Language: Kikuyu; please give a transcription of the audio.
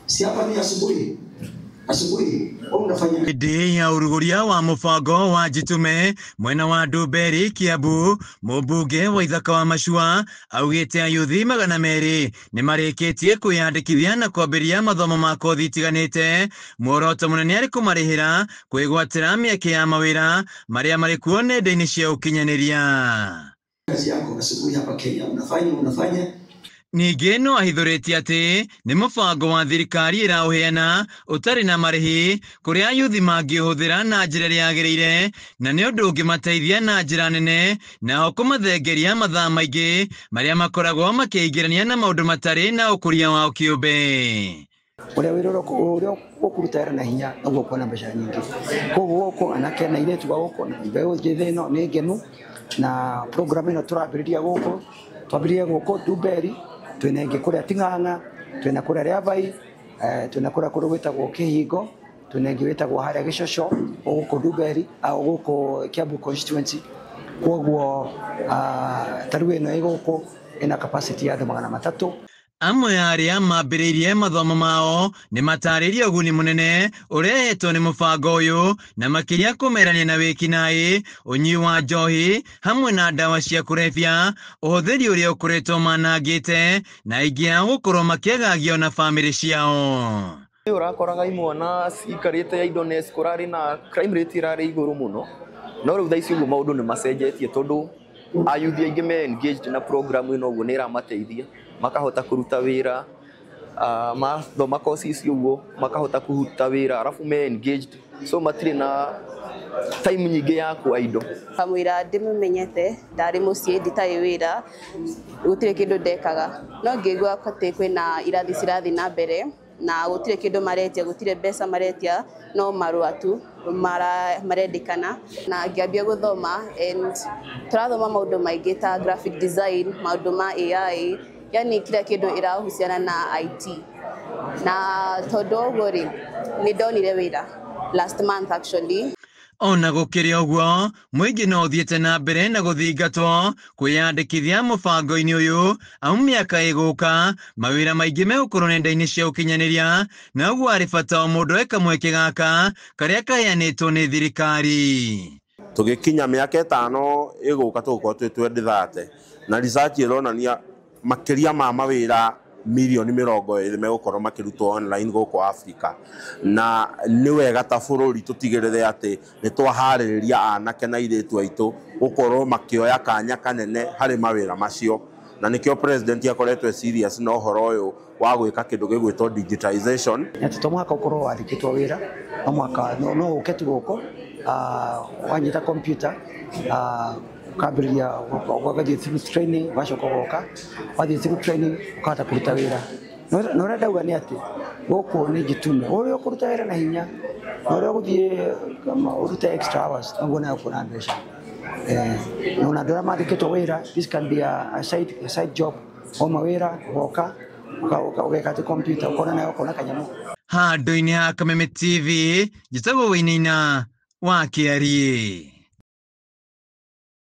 Si hapa ni asubuhi. Asubuhi wewe unafanya Hĩndĩ ya ũrugũria wa mũbango wa Jitume mwena wa Ndumberi, Kiambu, mũmbunge wa Ithaka wa Macua augĩte ayuthi 200 nĩ marĩkĩtie kwĩyandĩkithia na kwambĩrĩria mathomo ma kothi itiganĩte. Muoroto mũnene arĩ kũmarĩhĩra kwĩgwatĩra mĩeke ya mawĩra marĩa marĩ kuo nenda-inĩ cia ũkinyanĩria. Kazi yako asubuhi hapa Kenya unafanya unafanya. Ningĩ no ahithũrĩtie atĩ nĩ mũbango wa thirikari ĩraũheana ũtarĩ na marĩhi kũrĩa ayuthi mangĩũhũthĩra na njĩra ĩrĩa yagĩrĩire, na nĩ ũndũ ũngĩmateithia na njĩra nene nao kũmathengeria mathaa maingĩ marĩa makoragwo makĩingĩrania na maũndũ matarĩ na ũkũria wao kĩũmbe. Ũrĩa wĩra ũrĩa ũkũruta wĩra na hinya noguo ũkuona mbeca nyingĩ. Koguo gũkũ anake na airĩtu a gũkũ na mbeũ njĩthĩ ĩno nĩ ngenu na program ĩno tũrambĩrĩria gũkũ, twambĩrĩria gũkũ Ndumberi, twĩna ĩngĩ kũrĩa Ting'ang'a, twĩna kũrĩa Rĩabai, twĩna kũrĩa kũndũ gwĩtagwo Kĩhingo, twĩna ĩngĩ wĩtagwo harĩa Gĩcoco gũkũ Ndumberi, gũkũ Kiambu constituency. Koguo ta rĩu ĩno ĩ gũkũ ĩna capacity ya andũ 300. Amwe arĩa mambĩrĩirie mathomo mao nĩ matarĩirie ũguni mũnene ũrehetwo nĩ mũbango ũyũ, na makĩria kũmerania na wĩkinaĩ, ũnyui wa njohi hamwe na ndawa cia kũrebia, ũhũthĩri ũrĩa ũkoretwo manangĩte na aingĩ ao gũkorwo makĩagagio na bamĩrĩ ciao. Ũrakoraga imwana ciikarĩte idleness, kũrarĩ na crime rate ĩrarĩ igũrũ mũno, no rĩu thaa ici ũguo maũndũ nĩ macenjetie tondũ ayuthi aingĩ me engaged na program ĩno, ũguo nĩ ĩramateithia makahota kũruta wĩra, mathoma kosi ici ũguo makahota kũruta wĩra, arabu me engaged, so matirĩ na time nyingĩ ya kwa indo. Kamũira ndĩmĩmenyete ndarĩ mũciĩ nditarĩ wĩra, gũtirĩ kĩndũ ndekaga, no ngĩigua atĩ kwĩna irathi cirathiĩ na mbere na gũtirĩ kĩndũ maretia, gũtirĩ mbeca maretia, no marũa tu marendekana, na ngĩambia gũthoma and tũrathoma maũndũ maingĩ ta graphic design, maũndũ ma AI, yani kila kĩndũ ĩrahusiana na IT. Na tondũ ũguo rĩ, nĩ ndonire wĩra last month actually. Ona gũkĩrĩ ũguo, mũingĩ no ũthiĩte na mbere na gũthingatwo kwĩyandĩkithia mũbango-inĩ ũyũ, amu mĩaka ĩgũka mawĩra maingĩ megũkorwo nenda-inĩ cia ũkinyanĩria, na ũguo arĩ bata o mũndũ oe kamweke gaka karĩa kaheanĩtwo nĩ thirikari. Tũgĩkinya mĩaka 5 ĩgũka tũgũkorwo twĩ 2030, na research ĩronania makĩria ma mawĩra mirioni 20 megũkorwo makĩrutwo online gũkũ Africa, na nĩ wega ta bũrũri tũtigĩrĩre atĩ nĩ twaharĩrĩria anake na airĩtu aitũ gũkorwo makĩoya kanya kanene harĩ mawĩra macio, na nĩkĩo president akoretwo serious na ũhoro ũyũ wa gwĩka kĩndũ gĩgwĩtwo digitization. Nĩ atĩ to mũhaka ũkorwo wandĩkĩtwo wĩra, no mũhaka no ũke tu gũkũ, wanyita computer, ukambĩrĩria ũgathiĩ through training, ũgacoka ũgoka, wathiĩ through training ũkahota kũruta wĩra. Na ũrĩa ndauga nĩ atĩ gũkũ nĩ Jitume, ũrĩa ũkũruta wĩra na hinya na ũrĩa ũgũthiĩ ũrute extra hours noguo nawe ũkuona mbeca. Na ona andũ arĩa mandĩkĩtwo wĩra, this can be a side job. Wauma wĩra ũgoka ũgeka atĩ computer ũkona nawe ũkona kanyamũ. Handũ-inĩ ha Kameme TV, njĩtagwo Wainaina wa Kĩariĩ.